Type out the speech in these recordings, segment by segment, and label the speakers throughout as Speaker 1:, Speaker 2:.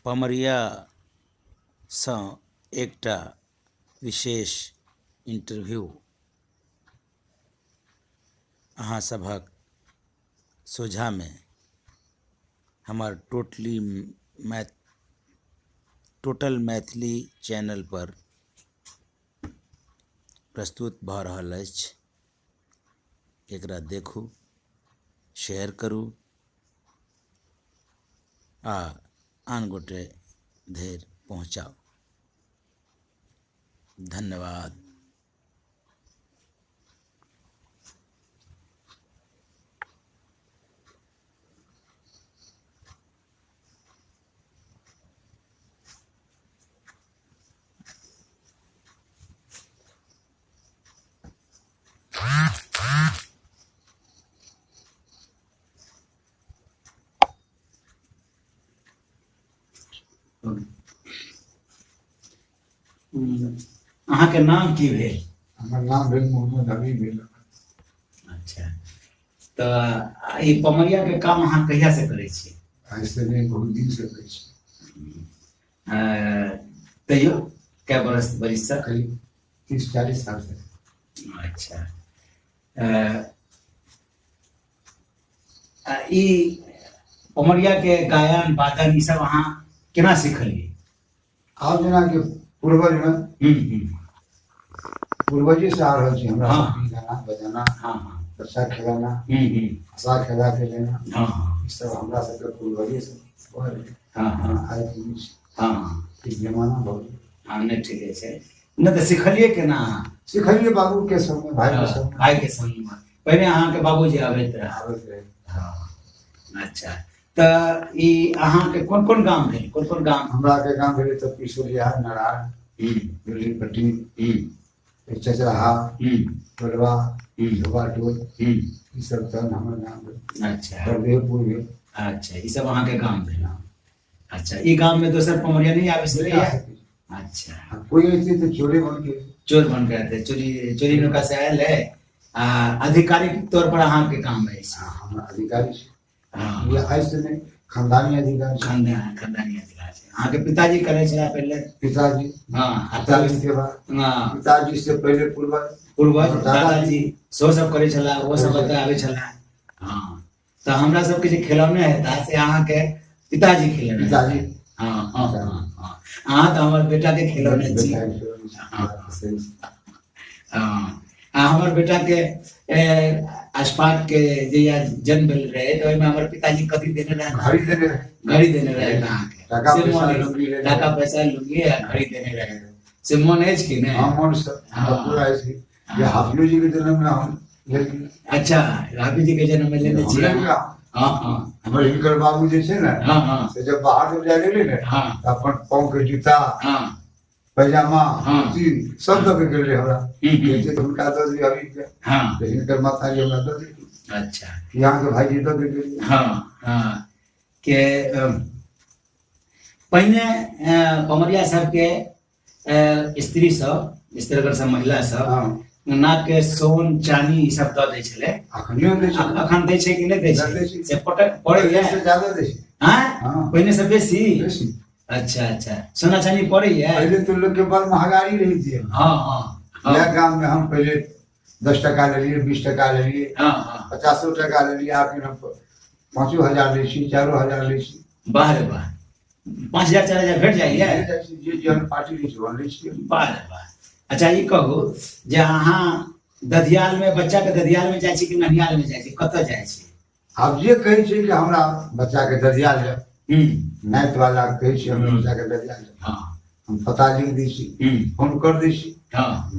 Speaker 1: पमरियासँ एकटा विशेष इंटरव्यू अहाँ सभक सोझामे हमर टोटल मैथिली चैनलपर प्रस्तुत भऽ रहल अछि। एकरा देखू, शेयर करू आ आन गोटे धरि पहुँचाउ। धन्यवाद। अहाँके नाम की भेल?
Speaker 2: हमर नाम भेल मोहम्मद हबीब भेल।
Speaker 1: अच्छा, तऽ ई पमरिया के काम अहाँ कहिया से करै छी?
Speaker 2: आइ से नहि, बहुत दिन से करै छी।
Speaker 1: तैयो कै बरस बरिस से?
Speaker 2: करीब 30-40 साल से।
Speaker 1: अच्छा, ई पमरिया के गायन वादन ई सब अहाँ केना सिखलियै?
Speaker 2: आब जेनाकि पूर्वज में पूर्वजे से आ रहल छै हमरा सबके गाना बजाना, बच्चा खेलाना, हंसा खेला के लेना, ई सब हमरा सबके पूर्वजे से भऽ गेलै। आइ के नहि छै। ई जमाना भऽ गेलै।
Speaker 1: हँ, नहि ठीके छै। नहि तऽ सिखलियै केना अहाँ?
Speaker 2: सिखलियै बाबू के संग, भाई के संग।
Speaker 1: भाई के संग। पहिने अहाँके बाबूजी आबैत रहै?
Speaker 2: आबैत रहै।
Speaker 1: अच्छा, तऽ ई अहाँके कोन कोन गाम भेल? कोन कोन गाम?
Speaker 2: हमरा के गाम भेलै तऽ पिसोलिया, नारायण, दुल्लीपट्टी, चचराहा, टोलवा, धोबा टोल, ई सब तहन हमर गाम भेल।
Speaker 1: अच्छा।
Speaker 2: बलदेवपुर भेल।
Speaker 1: अच्छा, ई सब अहाँके गाम भेल। अच्छा, ई गाम में दोसर पमरिया नहीं आबि सकैया? अच्छा।
Speaker 2: कोई ऐसे तो चोरे बन के।
Speaker 1: चोर बन के आते, चोरी चोरी नुका से आयल है। आ आधिकारिक तौर पर अहाँके काम अछि?
Speaker 2: हाँ, हम अधिकारी छी। ये आइ से नहि, खानदानी अधिकार छै।
Speaker 1: खानदानी अधिकार छै। अहाँके पिताजी करै छला पहिले?
Speaker 2: पिताजी।
Speaker 1: हाँ, आ
Speaker 2: पिताजी के बाद। पिताजी से पहिले पूर्वज।
Speaker 1: पूर्वज दादाजी सेहो सब करै छला, ओहो सब एतऽ आबै छला। हाँ, तऽ हमरा सबके जे खेलौने हेता से अहाँके पिताजी खेलौने?
Speaker 2: पिताजी।
Speaker 1: हाँ हाँ हाँ हाँ अहाँ तऽ हमर बेटा के खेलौने छी। हाँ, आ हमर बेटा के अशफाक के जहिया जन्म भेल रहे तऽ ओहिमे हमर पिताजी कथी देने रहे?
Speaker 2: घड़ी देने रहे।
Speaker 1: घड़ी देने रहे अहाँके।
Speaker 2: टाका
Speaker 1: से
Speaker 2: पैसा
Speaker 1: मोन अछि?
Speaker 2: लुंगी लेने
Speaker 1: टाका
Speaker 2: रहे।
Speaker 1: पैसा लुंगी आ घड़ी देने रहे, से मोन अछि कि नहि?
Speaker 2: हाँ, मोन से पूरा अछि जे हाफियो जी के जन्म में हम लेलियै।
Speaker 1: अच्छा, हाफी जी के जन्म में लेने
Speaker 2: हम
Speaker 1: छियै?
Speaker 2: लेलियै।
Speaker 1: हाँ हाँ
Speaker 2: हमर हिनकर बाबू जे छै ने,
Speaker 1: हाँ हाँ
Speaker 2: से जब बाहर जब जाय गेलै ने, तऽ अपन पाँव के जूता, पैजामा, धोती सब दऽ के गेलै हमरा। कहै छै हुनका दऽ दियौ हबीब के। तऽ हिनकर माताजी हमरा दऽ देलखिन।
Speaker 1: अच्छा।
Speaker 2: कि अहाँके भाईजी दऽ के गेलियै।
Speaker 1: हाँ हाँ के पहिने पमरिया सबके स्त्री सब, स्त्रीगण सब, महिला सब नाक के सोन चानी ई सब दऽ दै छलै।
Speaker 2: अखनियो दै छै।
Speaker 1: अखन दै छै कि नहि दै
Speaker 2: दै
Speaker 1: छै?
Speaker 2: छै।
Speaker 1: से पड़ैया?
Speaker 2: पहिने से ज्यादा दै छै।
Speaker 1: आँय?
Speaker 2: हाँ।
Speaker 1: पहिने से बेसी?
Speaker 2: बेसी।
Speaker 1: अच्छा अच्छा, सोना चानी पड़ैया?
Speaker 2: पहिले तो लोग के बड़ महंगाई रही थी।
Speaker 1: हाँ हाँ हाँ
Speaker 2: इएह गाम में हम पहिले 10 टका लेलियै, 20 टका लेलियै,
Speaker 1: हाँ हाँ
Speaker 2: 50 टका लेलियै, आखिर हम 5,000 लै छी, 4,000 लै छी।
Speaker 1: वाह रे वाह, 5,000 4,000 भेट जाइए?
Speaker 2: जे जेहन पार्टी रहै छै ओहन लै छियै।
Speaker 1: वाह रे वाह। अच्छा, ई कहू जे अहाँ दधियाल में, बच्चा के दधियाल में जाइ छी कि ननियाल में जाइ छी, कतऽ जाइ छी?
Speaker 2: आब जे कहै छै कि हमरा बच्चा के दधियाल जाय, नाति वाला कहै छै हमरा बच्चा के दधियाल जाय, हम पता लिख दै छी, फोन कर दै छी,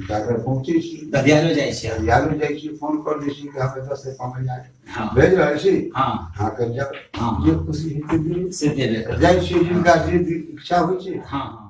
Speaker 2: जाकर पहुँचै छी।
Speaker 1: दधियालो जाइ छी?
Speaker 2: दधियालो जाइ छी, फोन कर दै छी कि हम एतऽ से पमरिया भेज रहल छी, अहाँ कनि जाउ। जे खुशी हेतै
Speaker 1: से देबे।
Speaker 2: जाइ छियै, जिनका जे इच्छा होइ छै।
Speaker 1: हाँ।